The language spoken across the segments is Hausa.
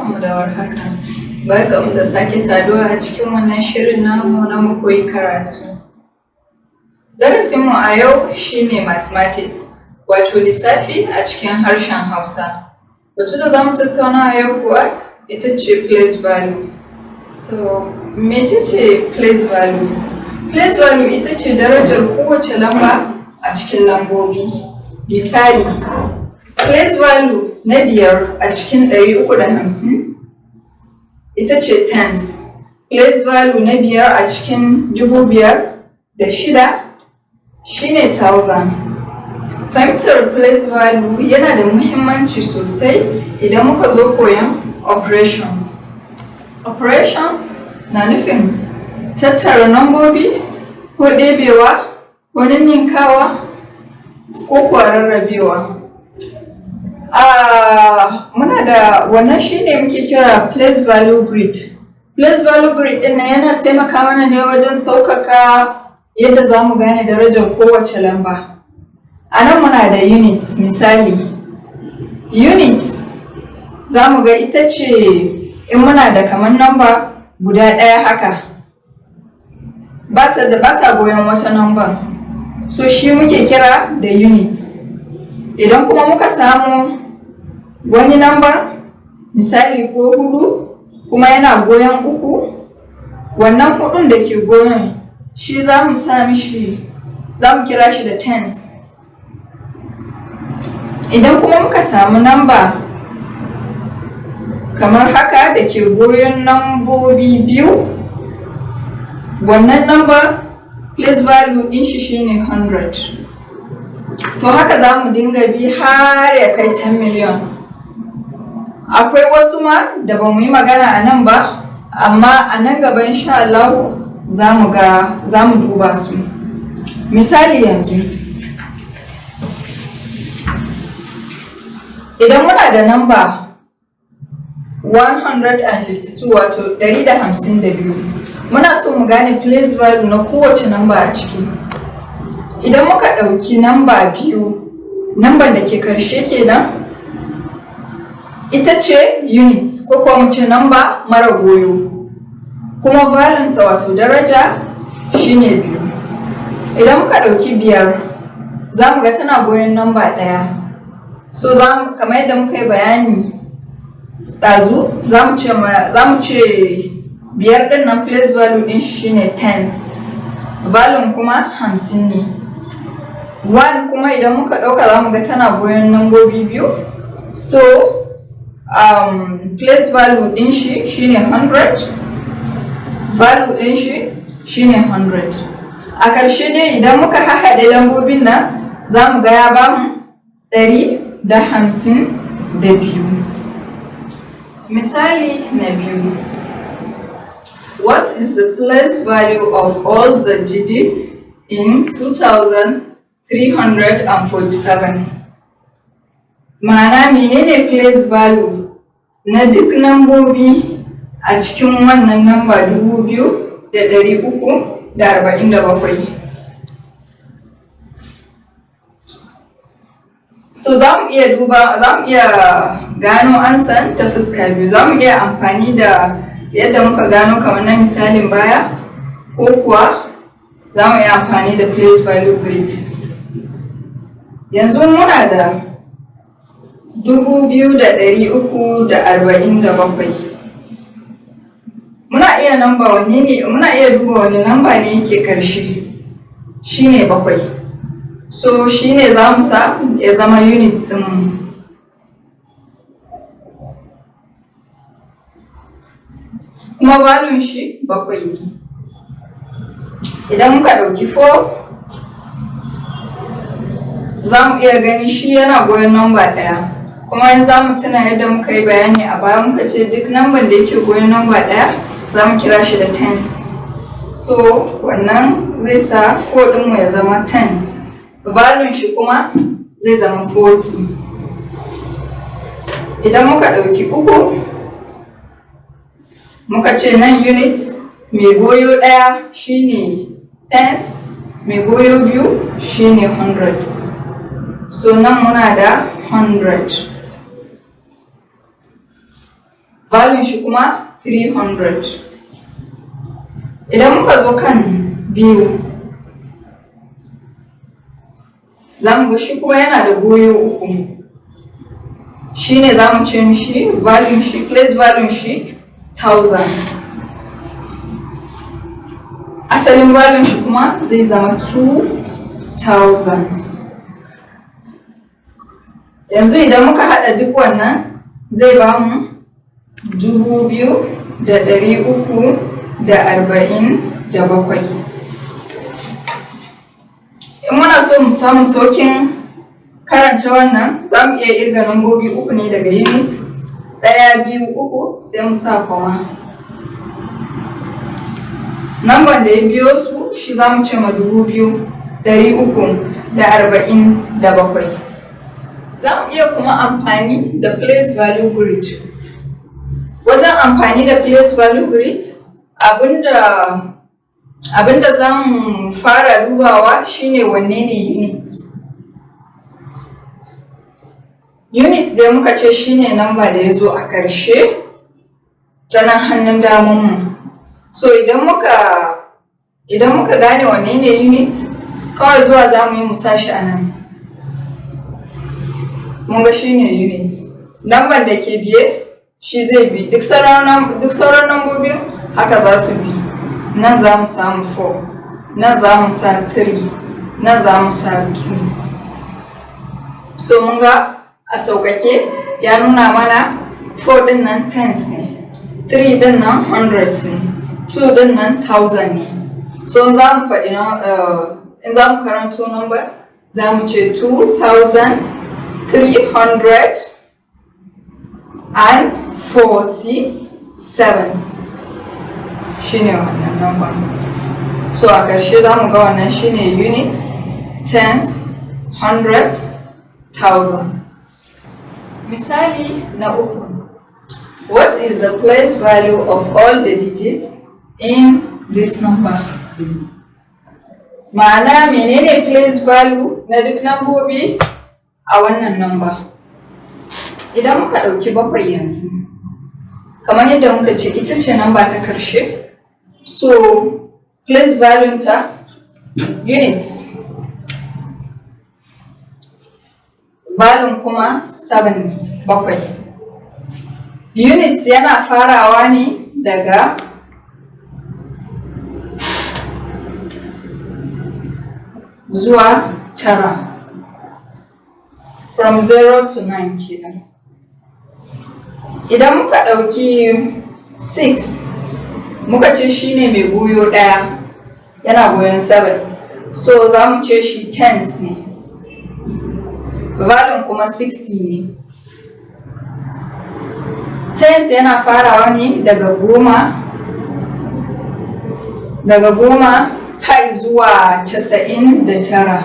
Barkanmu da warhaka, barkanmu da sake saduwa a cikin wannan shirin namu na mu koyi karatu. Darasinmu a yau shi ne mathematics, wato lissafi a cikin harshen Hausa. Batu da za mu tattauna a yau kuwa ita ce place value. So mece ce place value? Place value ita ce darajar kowace lamba a cikin lambobi. Misali, place value na 5 a cikin 350 ita ce tens. Place value na 5 a cikin 5006 shi ne thousand. Fahimtar place value yana da muhimmanci sosai idan muka zo koyon operations. Operations na nufin tattara lambobi ko ɗebewa ko ninninkawa ko kuwa rarrabewa. Muna da wannan shi ne muke kira place value grid. Place value grid ɗin nan yana taimaka mana ne wajen sauƙaƙa yadda za mu gane darajar kowace lamba. A nan muna da unit, misali, unit za mu ga ita ce in muna da kamar number guda ɗaya haka, ba ta goyon wata number, so shi muke kira da unit. Idan kuma muka samu wani number, misali ko huɗu kuma yana goyon uku, wannan huɗun da ke goyon shi za mu sa mishi, za mu kira shi da tens. Idan kuma muka samu number kamar haka da ke goyon lambobi biyu, wannan number place value ɗin shi shine 100. To haka za mu dinga bi har ya kai 10 million. Akwai wasu ma da ba mu yi magana a nan ba, amma a nan gaba insha Allahu za mu ga, za mu duba su. Misali yanzu, idan muna da number 152, wato 152, muna so mu gane place value na kowace number a ciki. Idan muka ɗauki number 2, number da ke ƙarshe kenan, ita ce unit ko kuma mu ce number mara goyo, kuma value ta, wato daraja, shine 2. Idan muka ɗauki 5, za mu ga tana goyon number 1. So kamar yadda muka yi bayani ɗazu, za mu ce 5 ɗin nan place value ɗin shi shine tens, value kuma 50 ne. 1 kuma idan muka ɗauka, za mu ga tana goyon lambobi 2, so place value ɗin shi shine 100, value ɗin shi shine 100. A ƙarshe dai, idan muka hahaɗe lambobin nan, za mu ga ya bamu 152. Misali na biyu: What is the place value of all the digits in 2347? Ma'ana, menene place value na duk lambobi a cikin wannan namba 2347? So za mu iya duba, za mu iya gano ansan ta fuska biyu. Za mu iya amfani da yadda muka gano kamar na misalin baya, ko kuwa za mu iya amfani da place value grid. Yanzu muna da 2347. Muna iya namba wanne ne, muna iya duba wani namba ne yake ƙarshe, shine 7. So shine za mu sa ya zama unit ɗinmu. Kuma value shi 7 ne. Idan muka ɗauki 4, za mu iya gani shi yana goyon namba 1. Kuma in za mu tuna yadda muka yi bayani a baya, muka ce duk namban da yake goyon namba 1 za mu kira shi da tens. So wannan zai sa 4 ɗinmu ya zama tens. Value shi kuma zai zama 40. Idan muka ɗauki 3, muka ce nan unit mai goyo 1 shine tens, mai goyo 2 shine 100. So nan muna da 100. Value shi kuma 300. Idan muka zo kan biyu, za mu ga shi kuma yana da goyo uku. Shi ne za mu ce mishi value shi, place value shi 1000. Asalin value shi kuma zai zama 2000. Yanzu idan muka haɗa duk wannan, zai ba mu 2347. In muna so mu samu saukin karanta wannan, za mu iya irga lambobi uku ne daga unit: ɗaya, biyu, uku, sai mu sa comma. Namban da ya biyo su, shi za mu ce ma 2347. Za mu iya kuma amfani da place value grid. Wajen amfani da place value grid, abinda za mu fara dubawa shine wanne ne unit. Unit dai muka ce shine number da ya zo a ƙarshe ta nan hannun damanmu. So idan muka gane wanne ne unit, kawai zuwa za mu yi mu sa shi a nan. Mun ga shine unit. Lambar da ke biye shi zai bi, duk sauran lambobin haka za su bi. Nan za mu samu 4, nan za mu sa 3, nan za mu sa 2. So mun ga a sauƙaƙe ya nuna mana 4 ɗin nan tens ne, 3 ɗin nan hundreds ne, 2 ɗin nan thousand ne. So in za mu karanto number, za mu ce 2347 shine wannan number. So a ƙarshe za mu ga wannan shine unit, tens, hundred, thousand. Misali na uku: What is the place value of all the digits in this number? Ma'ana, menene place value na duk lambobi a wannan number? Idan muka ɗauki bakwai yanzu, kamar yadda muka ce ita ce number ta ƙarshe, so place value ta units, value kuma 7, bakwai. Units yana farawa ne daga zuwa tara, from 0 to 9 kenan. Idan muka ɗauki 6, muka ce shine mai goyo ɗaya, yana goyon 7, so za mu ce shi tens ne, value kuma 60 ne. Tens yana farawa ne daga 10 har zuwa 99.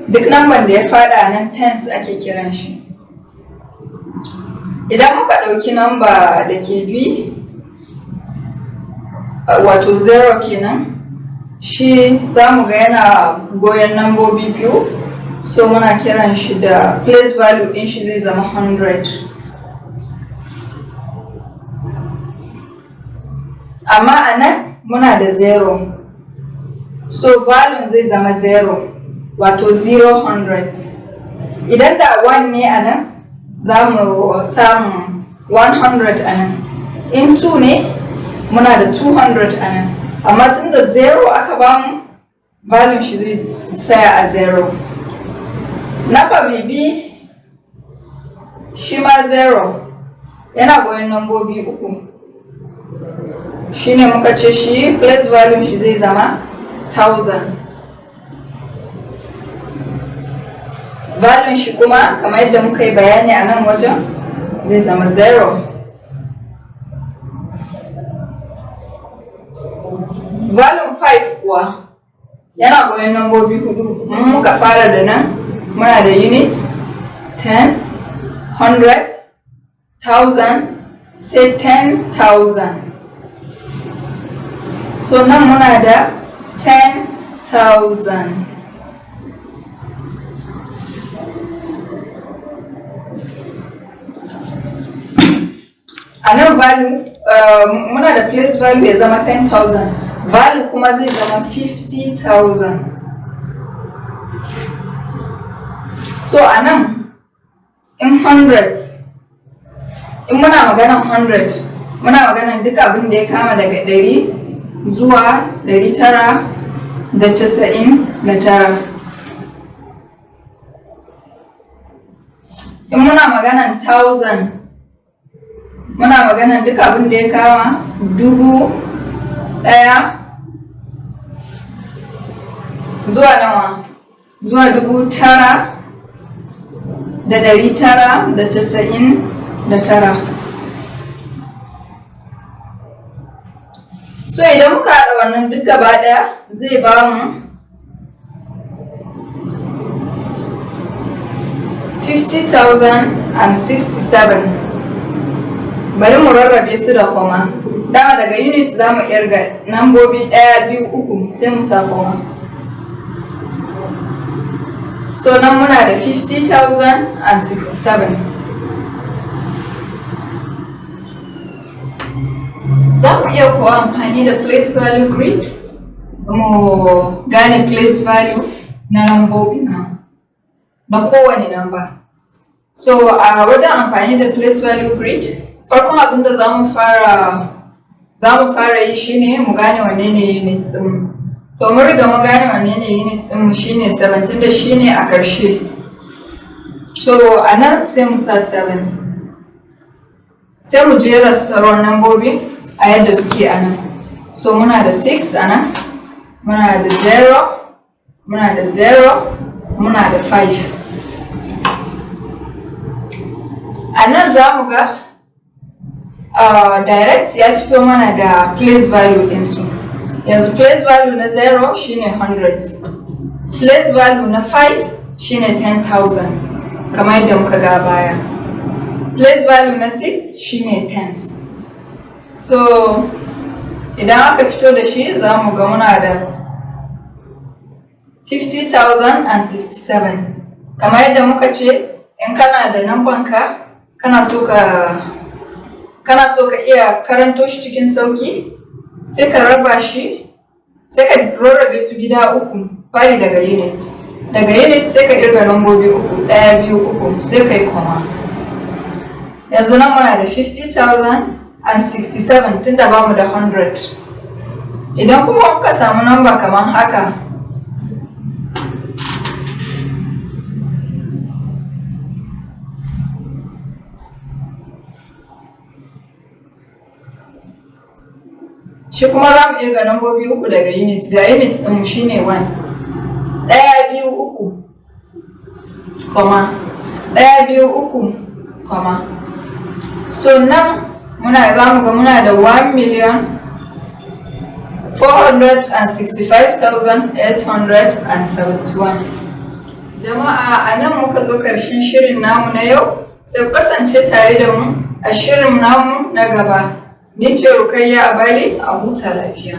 Duk namban da ya faɗa nan tens ake kiran shi. Idan muka ɗauki namba da ke bi, wato 0 kenan, shi za mu ga yana goyon nambobi biyu, so muna kiran shi da place value ɗin shi zai zama 100. Amma a nan muna da 0, so value zai zama 0, wato 0 100. Idan da 1 ne a nan, za mu samu 100 a nan. In 2 ne, muna da 200 a nan. Amma tun da 0 aka bamu, value shi zai tsaya a 0. Number mai bi shi ma 0, yana goyon nambobi uku, shine muka ce shi place value shi zai zama 1000. Value shi kuma, kamar yadda muka yi bayani a nan wajen, zai zama 0. Value 5 kuwa yana goyon nambobi hudu. Mun muka fara da nan, muna da unit, tens, hundred, thousand, sai 10,000. So nan muna da 10,000. A nan value muna da place value ya zama 10,000, value kuma zai zama 50,000. So a nan in 100, in muna maganan 100, muna maganan duk abin da ya kama daga 100 zuwa 999. In muna maganan 1000, muna maganan duk abin da ya kama 1000 zuwa nawa? Zuwa 9999. So idan muka haɗa wannan duk gaba ɗaya, zai ba mu 50,067. Bari mu rarrabe su da comma. Dama daga unit za mu irga nambobi ɗaya, biyu, uku, sai mu sa comma. So nan muna da 50,067. Za mu iya kuwa amfani da place value grid mu gane place value na lambobin nan, na kowane number. So a wajen amfani da place value grid, farkon abin da za mu fara yi shine mu gane wanne ne unit ɗinmu. To, mun riga mun gane wanne ne unit ɗinmu, shine 7, tunda shine a ƙarshe. So a nan sai mu sa 7. Sai mu jera sauran lambobin a yadda suke a nan. So muna da 6 a nan, muna da 0, muna da 0, muna da 5. A nan za mu ga direct ya fito mana da place value ɗinsu. Yanzu place value na 0 shine 100. Place value na 5 shine 10,000, kamar yadda muka ga baya. Place value na 6 shine tens. So idan aka fito da shi, za mu ga muna da 50,067. Kamar yadda muka ce, in kana da namban ka, kana so ka iya karanto shi cikin sauki, sai ka raba shi, sai ka rarrabe su gida uku, fari daga unit. Daga unit sai ka irga lambobi uku, ɗaya, biyu, uku, sai ka yi comma. Yanzu nan muna da 50,067 tunda ba mu da 100. Idan kuma kuka samu namba kamar haka, shi kuma za mu irga lambobi uku daga unit. Ga unit ɗinmu, shine 1. Ɗaya, biyu, uku, comma. Ɗaya, biyu, uku, comma. So nan muna za mu ga muna da 1,465,871. Jama'a, a nan muka zo ƙarshen shirin namu na yau, sai ku kasance tare da mu a shirin namu na gaba. Ni ce Rukayya Abali, a huta lafiya.